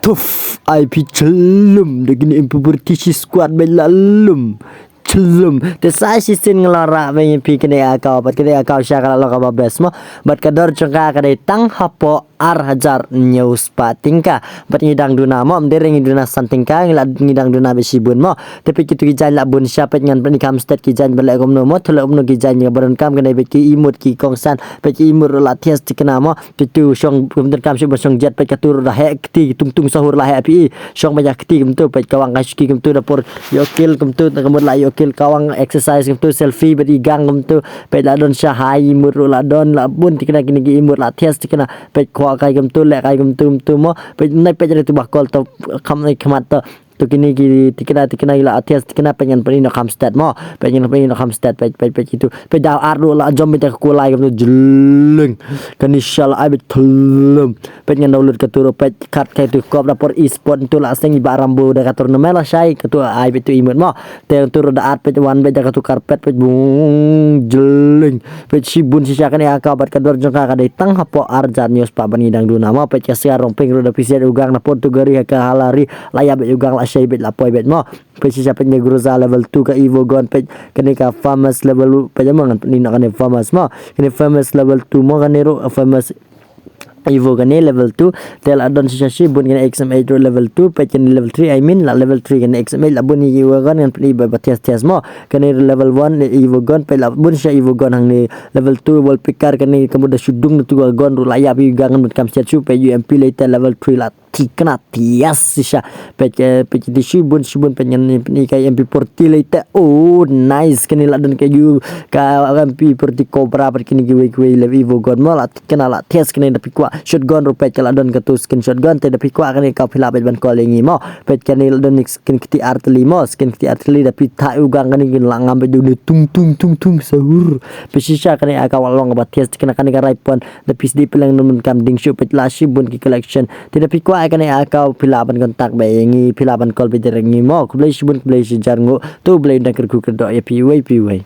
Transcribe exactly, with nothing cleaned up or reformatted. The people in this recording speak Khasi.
Puff, ai phi chlum da kine M P forty shi squad bad la lum. Chlum. Te sa shisien nga la rah bad ïa phi kane ka account, bad kane ka account shisha ka la long kaba best mo. Bad ka dor jong ka ka dei tang hapoh ar hajar hynñiew spah tyngka. Bad ngi dang duna mo, ym dei re ngi duna san tyngka, ngi la ngi dang duna bad shibun mo. Te peit kitu ki jaiñ la bun shisha, peit ngan pyni kham stet ki jaiñ ba leh kumno mo, te leh kumno ki jaiñ kaba donkam kane, peit ki emote ki kongsan, peit ki emote ruh la thiah stet kane mo. Peit tu shong kumta kam shu ba shong jet, peit katu ruh da heh kti, tung tung sahur la heh phi. Shong ba ïa kti kumtu, peit ka wang ka shuki kumtu da por ïoh kill kumtu, ta ka mut la ïoh kill, ka wang exercise kumtu, selfie bad i gang kumtu, peit la don sha hai emote ruh la don, la bun tikna kine ki emote la thiah tikna, peit khwah kai kumtu, leh kai kumtu kumtu mo, peit nai peit re tu ba kol to kham nai khmat to. To kine ki tikna tikna ki la thiah tikna, peit ngan pyni noh kham stet mo, peit ngan pyni noh kham stet, peit peit peit kitu, peit da ar ruh la jom, peit ka kulai kumtu jleng, kane shisha la ai bad thlem. Peit ngan download katu ruh, peit kat kai tu kop da por e-sport tu la seng i ba Rambo da ka tournament la shai katu ai bad tu emote mo. Te tu ruh da ar peit wan bad da katu carpet peit bung jleng. Peit shibun shisha kane ka account bad ka dor jong ka ka dei tang hapoh ar hajar hynñiew spah bad ngi dang duna mo. Peit ka Sia Rongping ruh da phi siat u gang na por tu gari ha ka hala ri la ïap bad u gang la shai bad la poi bad mo. Peit shisha peit ne Groza level two ka Evo gun, peit kane ka famous level, peit mo ngan pyni noh kane famous mo. Kane famous level two mo, kane ruh famous Evo kane level two. Te la don shisha shibun kane X M eight ruh level two, peit kane level three, I mean la level three kane X M eight, la bun ïa ki Evo gun ngan pyni ba ba thiah thiah mo. Kane ruh level one Evo gun, peit la bun shisha Evo gun hangne level two, wall picker kane ka mut da shu dung da tu ka gun ruh la ïap ïa u gang ngan mut kam siat shu, peit U M P lei te level three la thikna thiah shisha. Peit ka peit ki shibun shibun, peit ngan pyni ka M P forty lei te. Oh nice, kane la don ka yu ka M P forty Cobra bad kine kiwei kiwei le Evo gun mo, la thikna la thiah kane, da phi kwah shotgun ruh peit ka la don katu skin shotgun, te da phi kwah kane ka phi lah bad ban kol ïa ngi mo. Peit kane la don skin kti artylli mo, skin kti artylli, da phi thah u gang kane kin la ngam bad u ne tung tung tung tung sahur. Peit shisha kane ka account la long kaba thiah kane, kane ka Raipon. Da phi sdie phi leng num kam ding shu, peit la shibun ki collection. Te da phi kwah kane ka account phi lah ban contact bad ïa ngi, phi lah ban call bad ïa ngi mo. Khublei shibun, khublei shihajar nguh. To U Blei un dang kyrkhu kyrdoh ïa phi uwei pa uwei.